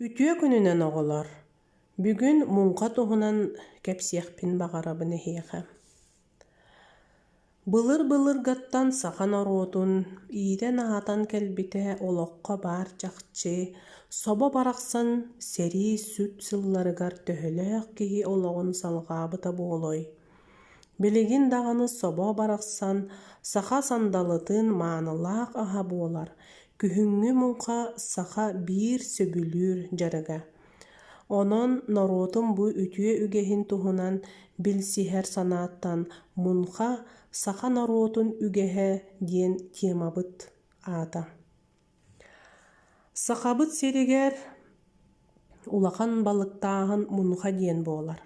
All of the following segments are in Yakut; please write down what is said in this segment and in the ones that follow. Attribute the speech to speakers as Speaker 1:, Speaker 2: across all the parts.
Speaker 1: Үтүө күнүнэн оҕолор! Бүгүн муҥха туһунан кэпсиэхпин баҕарабын эһиэхэ. Былыр-былыргаттан саха норуотун иитэн-аһатан кэлбитэ олоххо баар чахчы, собо барахсан сэрии сүт сылларыгар төһөлөөх киһи олоҕун салҕаабыта буолуой? Билигин даҕаны собо барахсан саха сандалытын маанылаах аһа буолар, күһүҥҥү муҥха саха биир сөбүлүүр дьарыга. Онон норуотум бу үтүө үгэһин туһунан билсиһэр санааттан «Муҥха – саха норуотун үгэһэ» диэн темабыт аата. Сахабыт сиригэр улахан балыктааһын муҥха диэн буолар.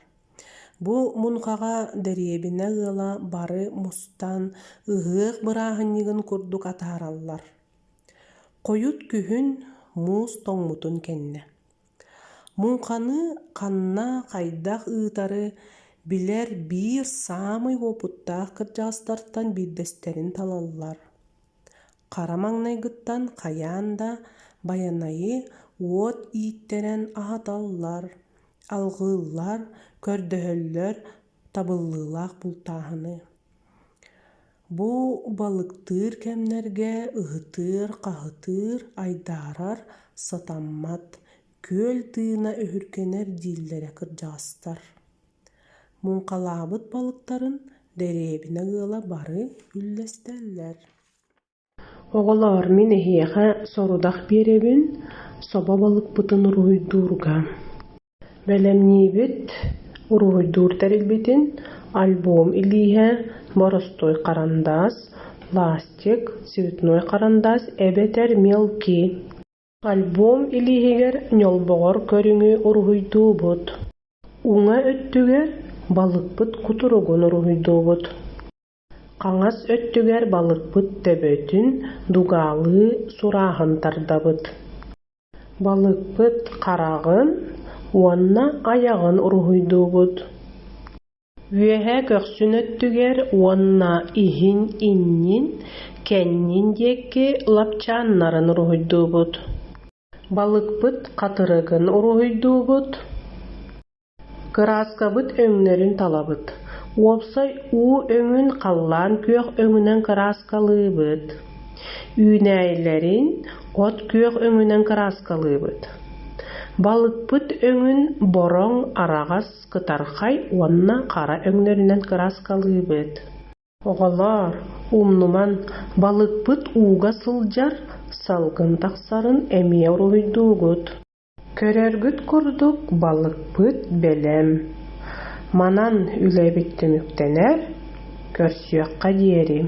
Speaker 1: Бу муҥхаҕа дэриэбинэ ыала бары мустан ыһыах бырааһынньыгын курдук атаараллар. Хойут күһүн муус тоҥмутун кэннэ. Муҥханы ханна хайдах ыытары билэр биир саамай уопуттаах кырдьаҕастартан биирдэстэрин талаллар. Хара маҥнайгыттан хайаан да Байанайы уот ииттэрэн аһаталлар, алҕыыллар, көрдөһөллөр табыллыылаах бултааһыны. Бу балыктыыр кэмнэргэ ыһытыыр-хаһытыыр, айдаарар сатаммат, күөл тыына өһүргэнэр дииллэрэ кырдьаҕастар. Муҥхалаабыт балыктарын дэриэбинэ ыала бары үллэстэллэр. Оҕолоор, мин эһиэхэ сорудах биэрэбин, собо балыкпытын уруһуйдуурга. Бэлэмниибит уруһуйдуур тэрилбитин альбом илииһэ, боростуой харандаас, ластик, цветной харандаас эбэтэр мелки. Альбом илииһигэр ньолбоҕор көрүҥү уруһуйдуубут. Уҥа өттүгэр балыкпыт кутуругун уруһуйдуубут. Хаҥас өттүгэр балыкпыт төбөтүн дугаалыы сурааһын тардабыт. Балыкпыт хараҕын уонна айаҕын уруһуйдуубут. Үөһэ көхсүн өттүгэр уонна иһин иннин, кэннин диэки лапчааннарын уруһуйдуубут. Балыкпыт хатырыгын уруһуйдуубут. Кырааскабыт өҥнөрүн талабыт. Уопсай уу өҥүн халлаан күөх өҥүнэн кырааскалыыбыт. Үүнээйилэрин от күөх өҥүнэн кырааскалыыбыт. Балыкпыт өҥүн бороҥ, араҕас, кытархай уонна хара өҥнөрүнэн кырааскалыыбыт. Оҕолоор, умнумаҥ, балыкпыт ууга сылдьар, салгын тахсарын эмиэ уруһуйдуугут. Көрөргүт курдук, балыкпыт бэлэм. Манан үлэбит түмүктэнэр, көрсүөххэ диэри.